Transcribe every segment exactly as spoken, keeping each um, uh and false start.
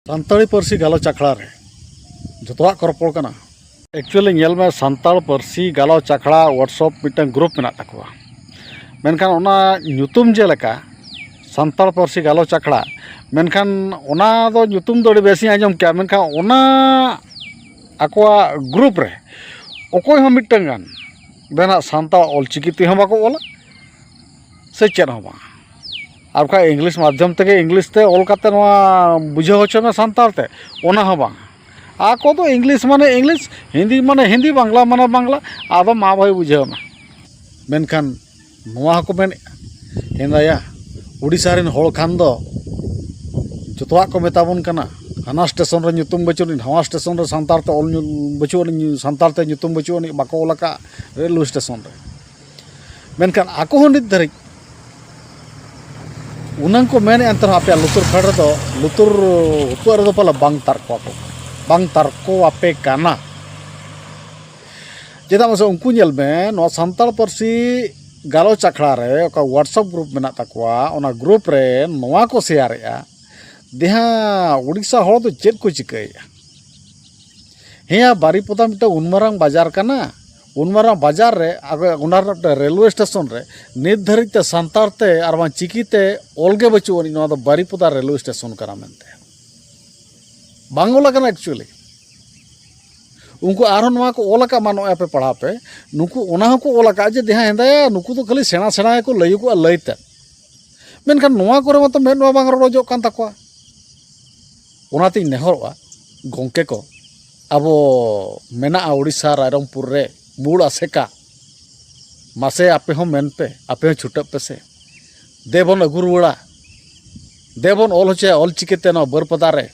ᱥᱟᱱᱛᱟᱲᱤ ᱯᱟᱹᱨᱥᱤ ᱜᱟᱞᱚᱪ ᱟᱠᱷᱲᱟ ᱨᱮ ᱡᱚᱛᱚᱣᱟᱜ ᱠᱚ ᱨᱚᱯᱚᱲ ᱠᱟᱱᱟ᱾ Actually, ᱧᱮᱞ ᱢᱮ, ᱥᱟᱱᱛᱟᱲ ᱯᱟᱹᱨᱥᱤ ᱜᱟᱞᱚᱪ ᱟᱠᱷᱲᱟ WhatsApp ᱢᱤᱫᱴᱟᱝ group ᱢᱮᱱᱟᱜ ᱛᱟᱠᱚᱣᱟ, ᱢᱮᱱᱠᱷᱟᱱ ᱚᱱᱟ ᱧᱩᱛᱩᱢ ᱡᱮᱞᱮᱠᱟ ᱥᱟᱱᱛᱟᱲ ᱯᱟᱹᱨᱥᱤ ᱜᱟᱞᱚᱪ ᱟᱠᱷᱲᱟ, ᱢᱮᱱᱠᱷᱟᱱ ᱚᱱᱟ ᱫᱚ ᱧᱩᱛᱩᱢ ᱫᱚ ᱟᱹᱰᱤ ᱵᱮᱥᱤᱧ ᱟᱸᱡᱚᱢ ᱠᱮᱜᱼᱟ, ᱢᱮᱱᱠᱷᱟᱱ ᱚᱱᱟ ᱟᱠᱚᱣᱟᱜ group ᱨᱮ ᱚᱠᱚᱭ ᱦᱚᱸ ᱢᱤᱫᱴᱟᱝ ᱜᱟᱱ ᱫᱚ ᱱᱟᱜ ᱥᱟᱱᱛᱟᱲ ᱚᱞᱪᱤᱠᱤ ᱛᱮᱦᱚᱸ ᱵᱟᱠᱚ ᱚᱞᱟ ᱥᱮ ᱪᱮᱫ ᱦᱚᱸ ᱵᱟᱝ᱾ ᱟᱨ ᱵᱟᱠᱷᱟᱡ ᱤᱝᱞᱤᱥ ᱢᱟᱫᱽᱫᱷᱚᱢ ᱛᱮᱜᱮ, ᱤᱝᱞᱤᱥ ᱛᱮ ᱚᱞ ᱠᱟᱛᱮ ᱱᱚᱣᱟ ᱵᱩᱡᱷᱟᱹᱣ ᱦᱚᱪᱚ ᱢᱮ ᱥᱟᱱᱛᱟᱲ ᱛᱮ, ᱚᱱᱟ ᱦᱚᱸ ᱵᱟᱝ᱾ ᱟᱠᱚ ᱫᱚ ᱤᱝᱞᱤᱥ ᱢᱟᱱᱮ ᱤᱝᱞᱤᱥ, ᱦᱤᱱᱫᱤ ᱢᱟᱱᱮ ᱦᱤᱱᱫᱤ, ᱵᱟᱝᱞᱟ ᱢᱟᱱᱮ ᱵᱟᱝᱞᱟ, ᱟᱫᱚ ᱢᱟ ᱵᱷᱟᱹᱭ ᱵᱩᱡᱷᱟᱹᱣ ᱢᱮ᱾ ᱢᱮᱱᱠᱷᱟᱱ ᱱᱚᱣᱟ ᱦᱚᱸᱠᱚ ᱢᱮᱱᱮᱫᱼᱟ, ᱦᱮᱸ ᱫᱟᱭᱟ, ᱩᱲᱤᱥᱥᱟ ᱨᱮᱱ ᱦᱚᱲ ᱠᱷᱟᱱ ᱫᱚ ᱡᱚᱛᱚᱣᱟᱜ ᱠᱚ ᱢᱮᱛᱟ ᱵᱚᱱ ᱠᱟᱱᱟ, ᱦᱟᱱᱟ ᱥᱴᱮᱥᱚᱱ ᱨᱮ ᱧᱩᱛᱩᱢ ᱵᱟᱹᱪᱩᱜ ᱟᱹᱱᱤᱡ, ᱱᱟᱣᱟ ᱥᱴᱮᱥᱚᱱ ᱨᱮ ᱥᱟᱱᱛᱟᱲ ᱛᱮ ᱚᱞ ᱧᱩ-, ᱵᱟᱹᱪᱩᱜ ᱟᱹᱱᱤᱡ, ᱥᱟᱱᱛᱟᱲ ᱛᱮ ᱧᱩᱛᱩᱢ ᱵᱟᱹᱪᱩᱜ ᱟᱹᱱᱤᱡ, ᱵᱟᱠᱚ ᱚᱞ ᱟᱠᱟᱫ ᱨᱮᱞᱣᱮ ᱥᱴᱮᱥᱚᱱ ᱨᱮ᱾ ᱢᱮᱱᱠᱷᱟᱱ ᱟᱠᱚ ᱦᱚᱸ ᱱᱤᱛ ᱫᱷᱟᱹᱨᱤᱡ ᱩᱱᱟᱹᱝ ᱠᱚ ᱢᱮᱱᱮᱫᱼᱟ, ᱮᱱᱛᱮ ᱨᱮᱦᱚᱸ ᱟᱯᱮᱭᱟᱜ ᱞᱩᱛᱩᱨ ᱯᱷᱮᱰ ᱨᱮᱫᱚ, ᱞᱩᱛᱩᱨ ᱦᱩᱯᱟᱹᱜ ᱨᱮᱫᱚ ᱯᱟᱞᱮ ᱵᱟᱝ ᱛᱟᱨᱠᱚ ᱟᱠᱚ, ᱵᱟᱝ ᱛᱟᱨᱠᱚ ᱟᱯᱮ ᱠᱟᱱᱟ᱾ ᱪᱮᱫᱟᱜ ᱢᱟᱥᱮ, ᱩᱱᱠᱩ ᱧᱮᱞ ᱢᱮ, ᱱᱚᱣᱟ ᱥᱟᱱᱛᱟᱲ ᱯᱟᱹᱨᱥᱤ ᱜᱟᱞᱚᱪ ᱟᱠᱷᱲᱟ ᱨᱮ ᱚᱠᱟ WhatsApp group ᱢᱮᱱᱟᱜ ᱛᱟᱠᱚᱣᱟ, ᱚᱱᱟ group ᱨᱮ ᱱᱚᱣᱟ ᱠᱚ ᱥᱮᱭᱟᱨᱮᱜᱼᱟ, ᱫᱮᱦᱟ ᱩᱲᱤᱥᱥᱟ ᱦᱚᱲ ᱫᱚ ᱪᱮᱫ ᱠᱚ ᱪᱤᱠᱟᱹᱭᱮᱫᱼᱟ? ᱦᱮᱸᱭᱟ, ᱵᱟᱨᱤᱯᱚᱫᱟ ᱢᱤᱫᱴᱟᱝ ᱩᱱ ᱢᱟᱨᱟᱝ ᱵᱟᱡᱟᱨ ᱠᱟᱱᱟ, ᱩᱱ ᱢᱟᱨᱟᱝ ᱵᱟᱡᱟᱨ ᱨᱮ, ᱟᱜ-, ᱚᱱᱟ ᱨᱮᱱᱟᱜ ᱢᱤᱫᱴᱟᱝ ᱨᱮᱞᱣᱮ ᱥᱴᱮᱥᱚᱱ ᱨᱮ ᱱᱤᱛ ᱫᱷᱟᱹᱨᱤᱡ ᱛᱮ ᱥᱟᱱᱛᱟᱲ ᱛᱮ ᱟᱨ ᱵᱟᱝ ᱪᱤᱠᱤ ᱛᱮ ᱚᱞ ᱜᱮ ᱵᱟᱹᱪᱩᱜ ᱟᱹᱱᱤᱡ, ᱱᱚᱣᱟ ᱫᱚ ᱵᱟᱨᱤᱯᱚᱫᱟ ᱨᱮᱞᱣᱮ ᱥᱴᱮᱥᱚᱱ ᱠᱟᱱᱟ ᱢᱮᱱᱛᱮ᱾ ᱵᱟᱝ ᱚᱞ ᱟᱠᱟᱱᱟ actually᱾ ᱩᱱᱠᱩ ᱟᱨᱦᱚᱸ ᱱᱚᱣᱟ ᱠᱚ ᱚᱞ ᱟᱠᱟᱫ ᱢᱟ, ᱱᱚᱜᱼᱚᱭ ᱟᱯᱮ ᱯᱟᱲᱦᱟᱣ ᱯᱮ, ᱱᱩᱠᱩ ᱚᱱᱟ ᱦᱚᱸᱠᱚ ᱚᱞ ᱟᱠᱟᱫ ᱡᱮ ᱫᱮᱦᱟ ᱦᱮᱸᱫᱟᱭᱟ, ᱱᱩᱠᱩ ᱫᱚ ᱠᱷᱟᱹᱞᱤ ᱥᱮᱬᱟ ᱥᱮᱬᱟ ᱜᱮᱠᱚ ᱞᱟᱹᱭᱚᱜᱚᱜᱼᱟ ᱞᱟᱹᱭ ᱛᱮᱫ᱾ ᱢᱮᱱᱠᱷᱟᱱ ᱱᱚᱣᱟ ᱠᱚᱨᱮ ᱢᱟᱛᱚ ᱢᱮᱫ ᱢᱟ ᱵᱟᱝ ᱨᱚᱲᱚᱡᱚᱜ ᱠᱟᱱ ᱛᱟᱠᱚᱣᱟ᱾ ᱚᱱᱟᱛᱤᱧ ᱱᱮᱦᱚᱨᱚᱜᱼᱟ ᱜᱚᱢᱠᱮ ᱠᱚ, ᱟᱵᱚ ᱢᱮᱱᱟᱜᱼᱟ ᱳᱰᱤᱥᱟ ᱨᱟᱭᱨᱚᱝᱯᱩᱨ ᱨᱮ ᱢᱩᱞ ᱟᱥᱮᱠᱟ, ᱢᱟᱥᱮ ᱟᱯᱮ ᱦᱚᱸ ᱢᱮᱱ ᱯᱮ, ᱟᱯᱮ ᱦᱚᱸ ᱪᱷᱩᱴᱟᱹᱜ ᱯᱮᱥᱮ, ᱫᱮᱵᱚᱱ ᱟᱹᱜᱩ ᱨᱩᱣᱟᱹᱲᱟ, ᱫᱮᱵᱚᱱ ᱚᱞ ᱦᱚᱪᱚᱭᱟ ᱚᱞ ᱪᱤᱠᱤᱛᱮ ᱱᱚᱣᱟ ᱵᱟᱹᱨᱯᱟᱫᱟ ᱨᱮ,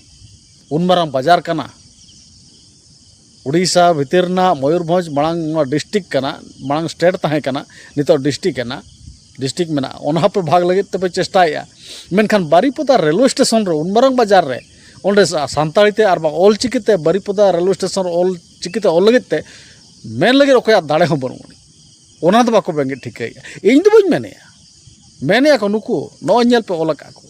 ᱩᱱ ᱢᱟᱨᱟᱝ ᱵᱟᱡᱟᱨ ᱠᱟᱱᱟ᱾ ᱩᱲᱤᱥᱥᱟ ᱵᱷᱤᱛᱤᱨ ᱨᱮᱱᱟᱜ ᱢᱚᱭᱩᱨᱵᱷᱚᱸᱡᱽ ᱢᱟᱲᱟᱝ ᱱᱚᱣᱟ district ᱠᱟᱱᱟ, ᱢᱟᱲᱟᱝ state ᱛᱟᱦᱮᱸ ᱠᱟᱱᱟ, ᱱᱤᱛᱚᱜ district ᱠᱟᱱᱟ, district ᱢᱮᱱᱟᱜᱼᱟ, ᱚᱱᱟ ᱦᱚᱸᱯᱮ ᱵᱷᱟᱜᱽ ᱞᱟᱹᱜᱤᱫ ᱛᱮᱯᱮ ᱪᱮᱥᱴᱟᱭᱮᱫᱼᱟ᱾ ᱢᱮᱱᱠᱷᱟᱱ ᱵᱟᱨᱤᱯᱚᱫᱟ ᱨᱮᱞᱣᱮ ᱥᱴᱮᱥᱚᱱ ᱨᱮ ᱩᱱ ᱢᱟᱨᱟᱝ ᱵᱟᱡᱟᱨ ᱨᱮ ᱚᱸᱰᱮ ᱥᱟ-, ᱥᱟᱱᱛᱟᱲᱤ ᱛᱮ ᱟᱨ ᱵᱟᱝ ᱚᱞ ᱪᱤᱠᱤᱛᱮ ᱵᱟᱨᱤᱯᱚᱫᱟ ᱨᱮᱞᱣᱮ ᱥᱴᱮᱥᱚᱱ ᱨᱮ ᱚᱞ ᱪᱤᱠᱤᱛᱮ ᱚᱞ ᱞᱟᱹᱜᱤᱫ ᱛᱮ ᱢᱮᱱ ᱞᱟᱹᱜᱤᱫ ᱚᱠᱚᱭᱟᱜ ᱫᱟᱲᱮ ᱦᱚᱸ ᱵᱟᱹᱱᱩᱜ ᱟᱹᱱᱤᱡ᱾ ᱚᱱᱟ ᱫᱚ ᱵᱟᱠᱚ ᱵᱮᱸᱜᱮᱫ ᱴᱷᱤᱠᱟᱹᱭᱮᱫᱼᱟ᱾ ᱤᱧ ᱫᱚ ᱵᱟᱹᱧ ᱢᱮᱱᱮᱫᱼᱟ, ᱢᱮᱱᱮᱫᱼᱟ ᱠᱚ ᱱᱩᱠᱩ, ᱱᱚᱜᱼᱚᱭ ᱧᱮᱞ ᱯᱮ ᱚᱞ ᱟᱠᱟᱫ ᱠᱚ,